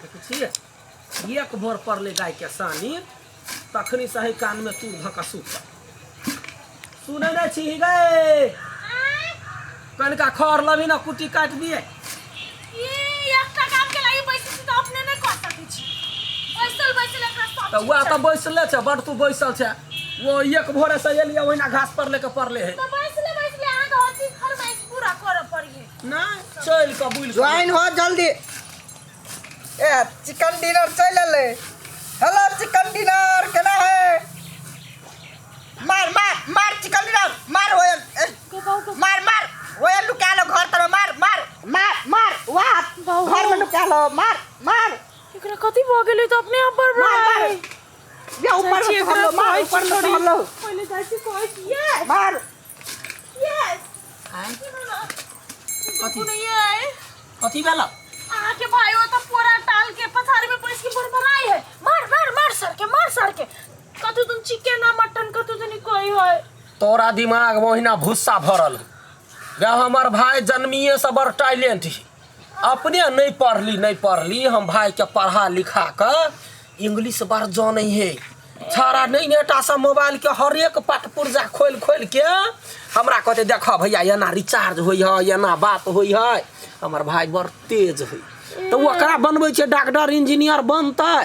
देखै छियै एक भोर पड़लै गायके सानी तखनी सही कानमे तूर धऽ कऽ सुतल। सुनै नहि छी गै? कनिका खर लबही ने, कुट्टी काटि दिए। ई एकटा काम के लागि बैसल छी तऽ अपने नहि कऽ सकै छी। बैसल बैसल एकरा सब तऽ चीज वएह तऽ चाही। बैसले छै, बड़ तू बैसल छै। ओ एक भोरे से एलियै, ओहिना घास पर लेके पड़ले है। तऽ बैसले बैसले अहाँके हर चीज फरमाइश पूरा करऽ पड़िये। नहि, चलि कऽ बुलि कऽ। ज्वाइन हो जल्दी। ए चिकन डिनर चलि एलै। हेलो चिकन डिनर, केना है? मार मार मार चिकन डिनर मार। हो मार मार, ओए लुका लो घर तर, मार मार मार मार, वाह, घर में लुका लो, मार मार। एकरा कथी भऽ गेलै तऽ अपने आप मार मार। बड़बड़ाइ। या ऊपर में चढ़ लो, मार, ऊपर में चढ़ लो। पहिले जाइ छी, कहै छी यस। मार। यस। आँय? कथी नहीं है? कथी भेल? अहाँके भाई ओतऽ पोरा टाल के पछाड़ी में बैस के बड़बड़ाइ है, मार मार मार सर के, मार सर के, कतौ तुम चिकन आ मटन कतौ तनी कोई है। तोरा दिमाग में ओहिना भुस्सा भरल हो गे। हमर भाई जन्मिए से बड़ टैलेंट है। अपने नहीं पढ़ली, नहीं पढ़ली, हम भाई के पढ़ा लिखा के इंग्लिश बड़ जानै है छाड़ा। नहीं नेटा से मोबाइल के हरेक पाट पुर्जा खोलि खोलि के हमरा कहते, देख भैया, एना रिचार्ज होइ है, एना बात होइ है। हमर भाई बड़ तेज है, तऽ ओकरा बनबै छै डॉक्टर इंजीनियर बनतै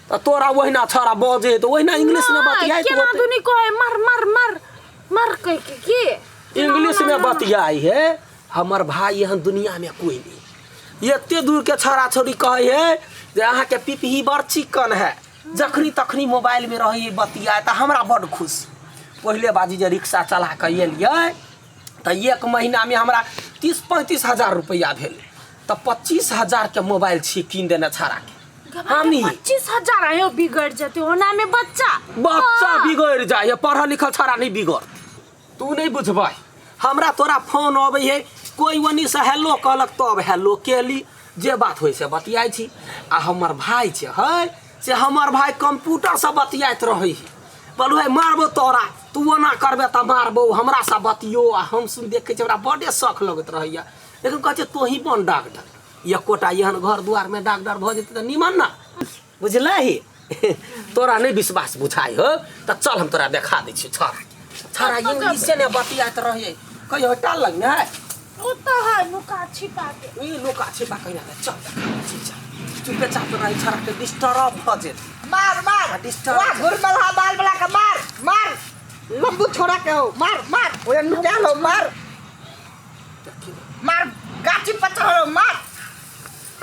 तऽ तोरा ओहिना छौड़ा बजे तऽ ओहिना इंग्लिश में बतियाइत केना होतै। दुनी कहे मार मार मार मार कह के की इंग्लिश में बतियाई है। हमर भाई एहन दुनिया में कोई नहीं। एते दूर के छौड़ा छौड़ी कहै है जे अहाँके पिपही बड़ चिकन है। जखनी तखनी मोबाइल में रहै बतियाए तऽ हमरा बड़ खुश। पहिले बाजी जे रिक्शा चला कऽ एलियै तऽ एक महीनामे हमरा 30-35 हजार रुपैआ भेल, तऽ 25 हजार के मोबाइल छी कीन देने छाड़ाके हमही। 25,000 आयो बिगड़ जेतै ओना में बच्चा। बच्चा बिगड़ जाइ है, पढ़ल लिखल छाड़ा नहीं बिगड़। तू नहीं बुझबै हमरा। तोरा फोन अबै है, कोई ओनी से हेलो कहलक तब हेलो केली, जे बात होइ से बतियाइ छी। आ हमर भाई छै है से हमर भाई कंप्यूटर से बतियाइत रहै है। बोलू है, मारबो तोरा, तू ओना करबे तऽ मारबो, हमरा से बतियो। आ हम सुन देखै छी, हमरा बड़े शौक लगैत रहैया, लेकिन कहै छै तोही बन डॉक्टर। एकोटा एहन घर दुआरमे डॉक्टर भऽ जेतै तऽ निमन ने, बुझलही? तोरा नहि विश्वास बुझाइ हो तऽ चल, हम तोरा देखा दै छियौ। छौड़ा छौड़ा इंग्लिशे ने बतियाइत रहै। कहियो टाल लग ने ओ तऽ है नुका छिपा के। ई लुका छिपा कहिना तऽ चल, देखा दै छी, चल। चुपे चाप रहै, छौड़ा के डिस्टर्ब भऽ जेतै। मार मार। आ डिस्टर्ब। वाह, घुरमलहा बाल वाला के मार मार, लंबू छोड़ा के हो, मार मार, ओए नुका लो, मार मार, गाछी पर चढ़ो, मार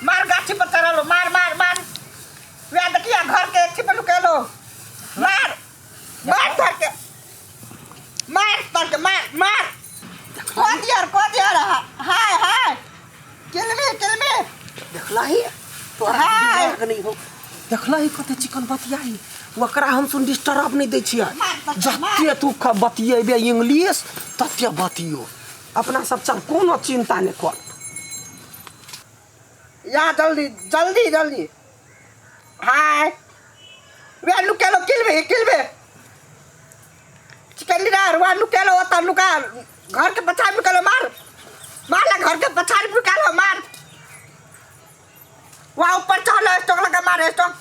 मार, गाछी पर चढ़ो, मार मार मार। वह देखिए घर के एक पे लुकेलो, मार मार, धर के मार, धर के मार मार। को दिया को दिया, हाय हाय, किल मी किल मी। देखलही तोरा? हाय। दिमाग नहि हो। देखलही कते चिकन बतियाही? ओकरा हम सुन डिस्टर्ब नहि दै छियै। मार, मार। जते तू बतियेबे इंग्लिश तते बतियो। अपना सब चल, कोनो चिंता नहि कर। या जल्दी जल्दी जल्दी, हाय, वे लुकेलो, किल me kill me chicken dinner. वहाँ लुकेलो, ओतऽ लुका, घर के पछाड़ी लुकेलो, मार मार ला, घर के पछाड़ी लुकेलो, मार। वहाँ ऊपर चढ़लो, स्टॉक लगा मार, स्टॉक,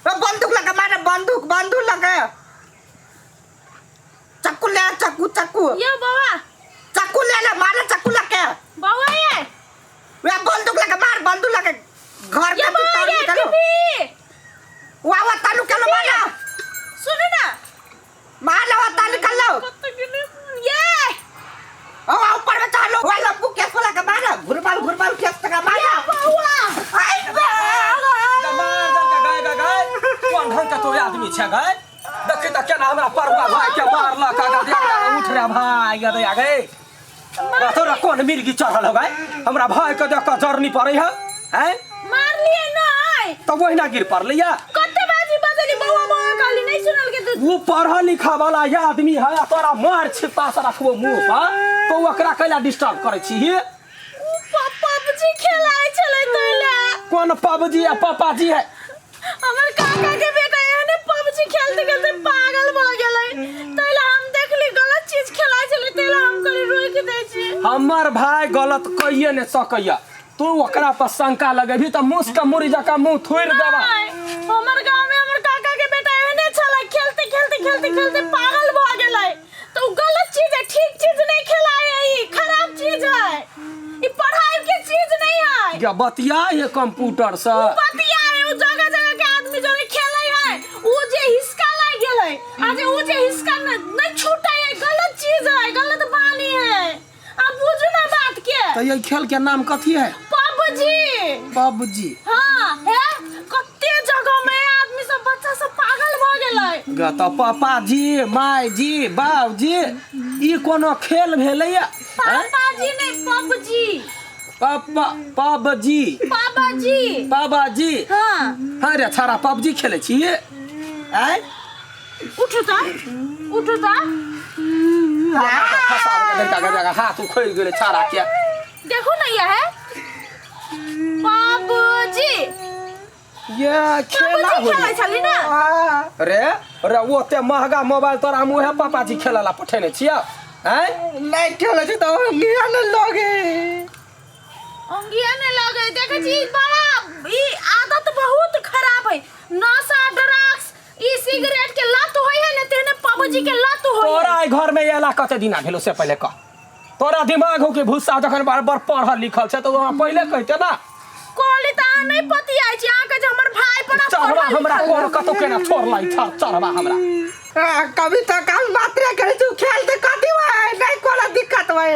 वो बंदूक लगा मार, बंदूक बंदूक लगा, चक्कू ले, चक्कू चक्कू। यो बाबा। चक्कू ले ले, मार चक्कू लगे। बाबा ये। वे बंदूक लगा मार, बंदूक लगा, घर यो के बाबा तर ये। निकालो। टीवी। वाह वाह, तालु के लो, मार सुनू ना। मार लो, तालु कर लो। कतऽ गेलै ये? ओ ऊपर में चढ़ लो, वाह, लंबू केस वाला के मार, घुरमाल घुरमाल केस तक मार। बौआ। आई बे। मार देलकै गाय गाय गाय। कोन ढंग के तो आदमी छै गाय? देखी तऽ केना हमरा परुआ भाई के मारलक। आगा देख, उठ रे भाई, गदया गे, तोरा कोन मिर्गी चढ़ल हो गाय? हमरा भाई के देख कऽ जरनी पड़ै है, हैं? मारलियै नहि। तऽ ओहिना गिर पड़लै या। कते बाजी बजली, बौआ बौआ कहली, नहि सुनल के तू। वो पढ़ल लिखा वाला ये आदमी है आ तोरा मार छिपा से रखबो मुंह पर। तो ओकरा कैला डिस्टर्ब करै छी? पबजी खेलाइ छलै तैला। कोन पबजी आ पापाजी है? हमर काका के बेटा एहने पबजी खेलते खेलते पागल भऽ गेलै, तैला हम देखली गलत चीज खेलाइ छलै, तैला हम कहली रोकि दै छी। हमर भाई गलत कहिए नहि सकैया। तू ओकरा पर शंका लगेबही तऽ मुस के मुड़ी जकाँ मुँह थोड़ि देबा। नहि, हमर गांव में हमर काका के बेटा एहने छलै, खेलते खेलते खेलते खेलते पागल भऽ गेलै। तो उ गलत चीज है, ठीक चीज नहीं खेलाए है, ई खराब चीज है, ई पढ़ाई के चीज नहीं है। गे बतिया ये कंप्यूटर से। बतिया है, उ जगह जगह के आदमी जो खेले है, उ जे हिसका लाग गेलै आ जे उ जे हिसका नहीं छूटे है, गलत चीज है, गलत बानी है। अब बुझू ना बात के। तऽ ये खेल के नाम कथी है? पबजी। पबजी। हाँ हे, कते जगह में आदमी सब बच्चा सब पागल भ गेलै। ग तऽ पापा जी, my जी, बाप जी, ई कोनो खेल भेलैया? पापा जी नहीं, पबजी। पापा पबजी। पापा जी। बाबा जी। हाँ। हाँ रे छाड़ा, पबजी खेलै छी? आँय? उठू तऽ, उठू तऽ। फसा देलकै, जगह हाथ उखड़ि गेलै छाड़ा के। देखो ना, यह है पबजी। ये खेला पबजी होइए। खेलै छली ना? रे रे, ओते महगा मोबाइल तोरा हम उहे पापाजी खेलै ला पठेने छियै? आँय? नहि खेलै छी तऽ अंगिया नहि लगे। अंगिया नहीं लगे। देखे छी, बड़ा ई आदत बहुत खराब है। नशा, ड्रग्स, ई सिगरेट के लत होय है ने, तेहने पबजी के लत होय है। तोरा एहि घर में अयला कते दिना भेलो से पहिले कह। तोरा दिमाग हो के भूसा, जखन बार बार पढ़ल लिखल छै तऽ ओ अहाँ पहिले कहिते ना। कहली तऽ अहाँ नहि पतियाइ छी, अहाँ कहै छी हमर भाय बड़ा चढ़वा पढ़ल हमरा लिखल। कोन कतौ केना छोड़लै चढ़वा हमरा। कभी तऽ काम मात्रे करै छी, खेल तऽ कथी होइ, नहि कोनो दिक्कत होइ।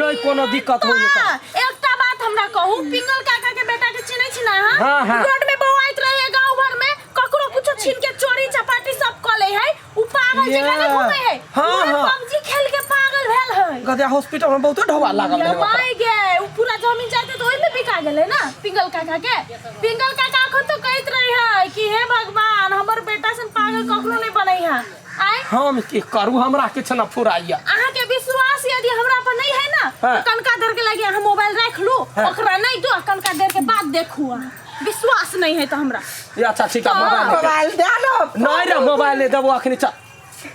नहि कोनो दिक्कत होइए। हाँ, एकटा बात हमरा कहू, पिंगल काका के बेटा के चिन्है छी ना अहाँ? हाँ, हाँ। रोड में बौआइत रहे, गांव भर में ककरो कुछो छीन के चोरी चपाटी सब कऽ ले है, उ पागल जकाँ नहि घूमै है। हाँ, उहे हाँ। पबजी खेल के पागल भेल है। गदे हॉस्पिटल में बहुते ढोवा लागल रहै ओकरा। माय गे, उ पूरा जमीन जायदाद तऽ ओहिमे बिका गेलै ना पिंगल काका के। पिंगल काका अखन तो कहैत रहे है कि हे भगवान, हमर बेटा सन पागल कखनो नहीं बनै है। आय? हम की करू, हमरा किछु न फुराइया। अहाँ के विश्वास यदि हमरा पर नहीं है ना, हाँ। तो कनका देर के लगे अहाँ मोबाइल राख लू, हाँ। ओकरा नहीं दो, कनका देर के बाद देखू अहाँ। विश्वास नहीं है तो हमरा। ये अच्छा ठीक है, मोबाइल नहीं दे। Mobile they know. नहीं रे, मोबाइल नहीं देबो अखनी। चल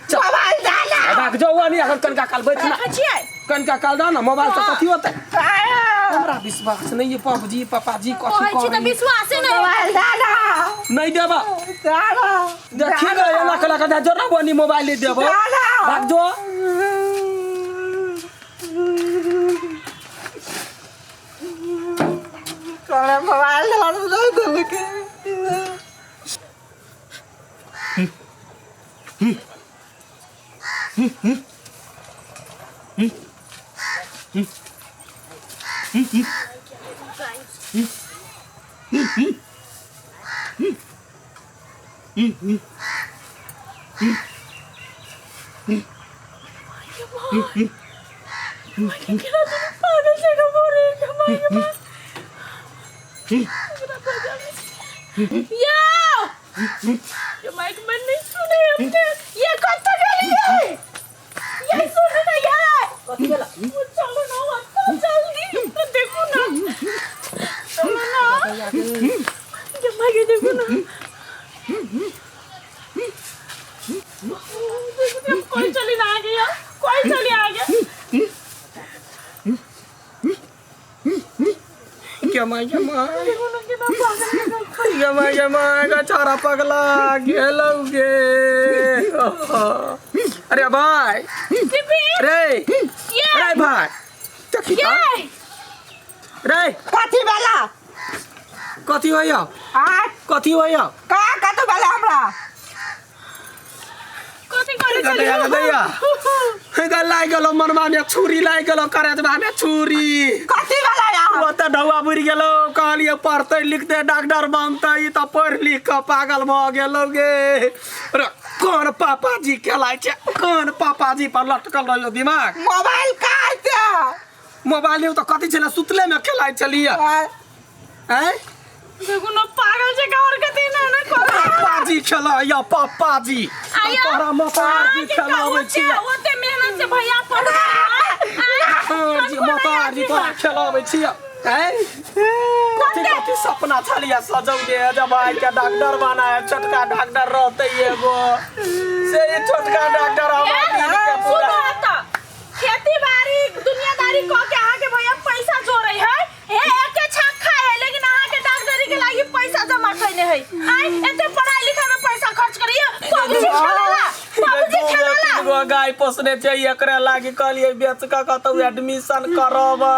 चल। मोबाइल दे ना। भाग जाओ, नहीं अखन कनका काल बैठ ना। रखै छियै। कनका काल दा ना मोबाइल से कथी होतै? हमरा विश्वास नहीं है पबजी पापाजी कथी कहै छी तऽ करै। विश्वासे नहीं है। मोबाइल दे ना। नहीं देबा। दे ना। देखी गे, एना कला कदा जरा बनी मोबाइल नहीं देबो। दादा। भाग जो। तोरा मोबाइल देला तऽ नहि देलकै। केना दुनू पागल जकाँ बोलै है, माय गे माय। यौ, ये माइक में नहीं सुने हमके। ये कत गेलियै? ये सुने नहीं है। वो चलो ना, वो जल्दी तो देखो ना, चलो ना, ये माइक देखो ना, देखो देखो, कोई चली ना आ गया, कोई चली आ गया। क्या माय क्या माय। देखो ना कितना पागल है। गे माय गे माय गे, छाड़ा पगला गेलौ गे। अरे भाई। दीपी। रे। ये। रे भाई, देखी ये। त रे। कथी भेला? कथी होइया? आ? कथी होइया? का कथी भेला हमरा? कथी करै छली? दैया दैया, हे लागि गेलो मनमा में छुरी, लागि गेलो करेजबा में छुरी। कथी भेला यार? ओ तऽ ढौआ बुड़ि गेलो। कहलियै पढ़तै लिखतै डॉक्टर बनतै, ई तऽ पढ़ि लिख कऽ पागल भऽ गेलौ गे। रे कोन पापाजी खेलाइ छै? कोन पापाजी पर लटकल रहियो दिमाग? मोबाइल का दे। मोबाइल नहि तऽ कथी छलै? सुतले मे खेलाइ छलियै? आँय? देखू ना, पागल जकाँ और कथी ना ना करै। पापाजी खेलाइया पापाजी। आया। तोरा मोताजी खेलाबै छियै। ओते मेहनत से भैया पढ़बै। जी मोताजी तोरा खेलाबै छियै। आँय, कथी कथी सपना छलियै सजौने जब भाई के डॉक्टर बनाए, छोटका डॉक्टर रहते एगो से, ई छोटका डॉक्टर हमर दिल के पूरा। सुनो तऽ, खेती बाड़ी दुनियादारी कऽ के अहाँके भैया पैसा जोड़ै है, हे एके छान। है आय एते पढ़ाई लिखाई में पैसा खर्च करैया पबजी खेलेला पबजी खेलेला तीन गो गाय पोसने छै एकरे लागी कहलियै बेच कऽ कतौ एडमिशन करबै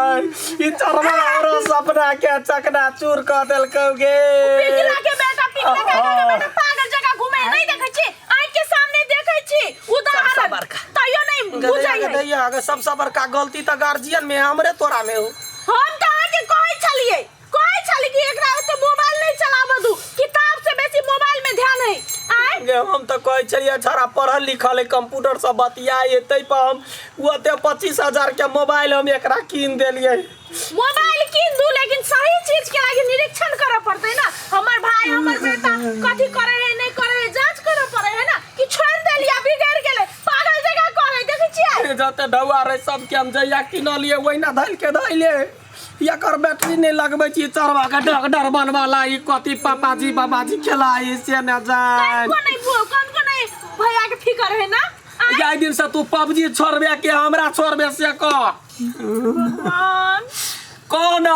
ई चरवा औरो सपना के चकना चूर कऽ देलकौ गे पिघला के बेटा पिघला के के बेटा पागल जगह घूमे नहीं देखै छी आँख के सामने देखै छी उदाहरण बड़का। तैयो नहीं बुझै है गदैया गे सबसँ बड़का गलती तऽ गार्जियन में हमरे तोरा में हो हम तऽ अहाँके कहै छलियै कहै छली कि एकरा ओते मोबाइल नहीं चलाबऽ दू किताब से बेसी मोबाइल में ध्यान है आय गे हम तऽ कहै छलियै छड़ा पढ़ल लिखल है कंप्यूटर सब बतियाइ ताहि पर हम ओते 25,000 के मोबाइल हम एकरा कीन देलियै मोबाइल कीन दू लेकिन सही चीज के लागी निरीक्षण करे पड़तै ना हमर भाई हमर बेटा कथी करे है नहीं करे है जांच करे पड़े है ना कि छोड़ देलिया बिगड़ गेलै पागल जगह करे देखै छियै जते ढौआ रहे सबके हम जहिया किनलियै ओहिना धैल के धैले एकर बैटरी नहि लगबै छी चढ़वा के डॉक्टर बनवाला ई कथी पापाजी बाबाजी खेलाई से ने जान कौन नहीं कौन को नहीं भैया के फिकर है ना जाहि दिन से तू पबजी छोड़बे कि हमरा छोड़बे से कह भगवान कह न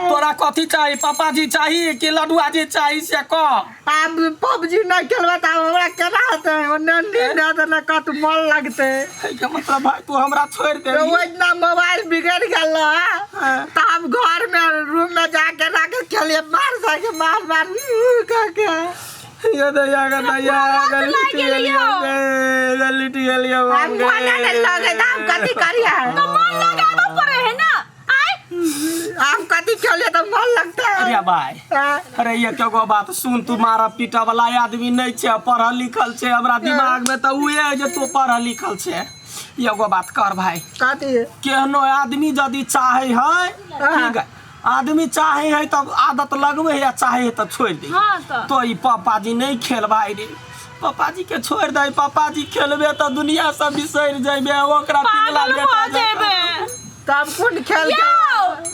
तोरा कथी चाही पापाजी चाही कि लडुआ जी चाही से कह आब पबजी नहीं खेलबै तऽ आब हमरा केना हेतै ओन्ने नींद हेतै ने कत मन लगतै एहिके मतलब भाई तू हमरा छोड़ि तऽ दे ओहिना मोबाइल बिगड़ि गेल रहै तऽ हम घरमे रूममे जाके राखे खेलियै मार सके मार मार कऽ के ये दैया गे दैया रात लागि गेलियौ। गलिट गेलियौ हम मने नहि लगै तऽ हम कथी करियै तो मन लगाबऽ पड़े है ना आय हम कथी खेलियै तऽ मन लगतै अरे भाई हाँ। अरे ये एगो बात सुन तू मारा पीटा वाला आदमी नहीं छे पढ़ल लिखल छे हमरा दिमाग में तो उहे है जे तू पढ़ल लिखल छे एगो बात कर भाई कथी केहनो आदमी यदि चाहे है ठीक है आदमी चाहे है तब आदत लगबे है या चाहे है तो छोड़ दे हाँ तो। तो ई पापाजी नहीं खेल भाई रे पापाजी के छोड़ दे पापाजी खेलबे तो दुनिया सब बिसरि जेबे ओकरा पिघला पागल बेटा भऽ जेबे तब कोन खेल यौ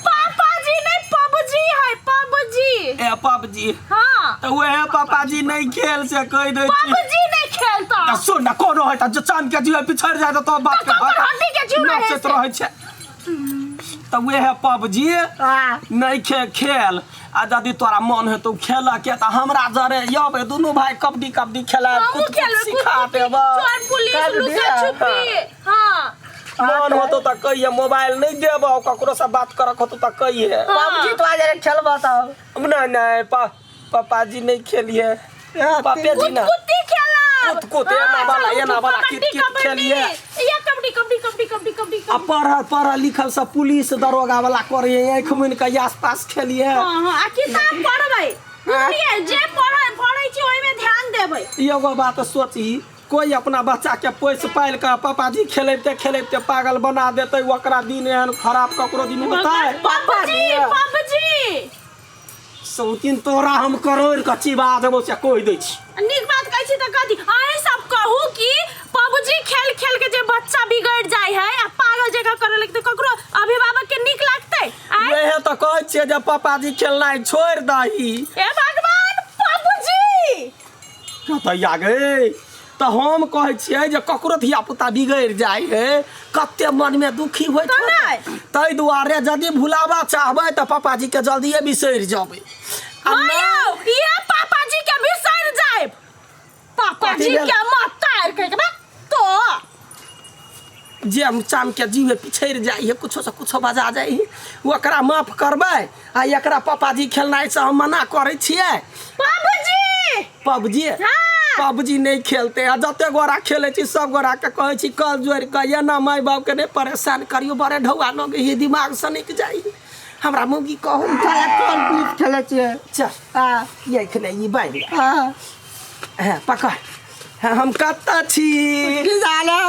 पापाजी नहीं पबजी है पबजी ए पबजी हाँ तऽ उहे पापाजी नहीं खेल से कहि दै छी पबजी नहीं खेलता तऽ सुन ने कोनो है तऽ जो चाँद के जीवे पिछड़ि जाय तऽ तो बाप के तऽ ककर हड्डी के जीव रहै नाचैत से? रहै छै तऽ उहे पबजी हाँ नहीं खे खेल आ यदि तोरा मन हेतौ खेलऽ के तऽ हमरा जरे यबै दुनू भाई कबड्डी कबड्डी खेलायब हमहूँ कुद कुद खेलबै सिखा देबै चोर पुलिस कबड्डी, लुका छुपी हाँ मन होतो तऽ कहिए मोबाइल नहि देबौ ककरो से बात करक होतो तऽ कहिए पबजी तो आज खेलबो तब नहीं नहीं पापाजी नहीं खेलिए पापे जी ना कुत्ती खेलब कुत कुत, एना वाला, एना वाला, कित कित खेलिए। या कबड्डी कबड्डी कबड्डी कबड्डी कबड्डी आ पढ़ल पढ़ल लिखल सब पुलिस दरोगा वाला करे आँखि मुनि के आस पास खेलिए हाँ हाँ आ किताब पढ़बै बुझलियै जे पढ़ै पढ़ै छी ओहिमे ध्यान देबै एगो बात सोचही कोई अपना बच्चा के पोसि पालि के पापाजी खेलैते खेलैते पागल बना देतै ओकरा दिन एहन खराब ककरो दिन होतै पबजी पबजी सौतीन तोरा हम करोड़ के चिबा देबो से कहि दै छी नीक बात कहै छी तऽ कथी अहीं सब कहू कि पबजी खेल खेल के जे बच्चा बिगड़ जाय है आ पागल जगह करे लगतै ककरो अभिभावक के नीक लागतै आँय वएह तऽ कहै छियै जे पापाजी खेलनाइ छोड़ि दही हे भगवान पबजी कतैया गे तऽ हम कहै छियै जे ककरो धियापुता बिगड़ि जाइ है कते मनमे दुखी होइत तऽ नहि। ताहि दुआरे यदि भुलाबऽ चाहबै तऽ पापाजीके जल्दिए बिसरि जेबै आ हाँ नहि यौ इहे पापाजी के बिसरि जायब पापाजी कथी भेल? के मतार कहि के बा तो जे हम चामके जीवे पिछड़ि जाइ है कुछो से कुछो बजा जाइ है ओकरा माफ करबै आ एकरा पापाजी खेलनाइ से हम मना करै छियै पबजी पबजी हाँ। पबजी नहि खेलते आ जते गोरा खेलै छी सब गोरा के कहै छी कल जोड़ि कऽ एना माय बाप के नहि परेशान करियौ बड़े ढौआ लगे है दिमाग सनकि जाइ है हमरा मौगी कहू चल टोल पुलिस खेलै छियै चल हाँ ये खेलै ई बान्हि ले हाँ हाँ पकड़ हाँ, हम कतऽ छी की जानो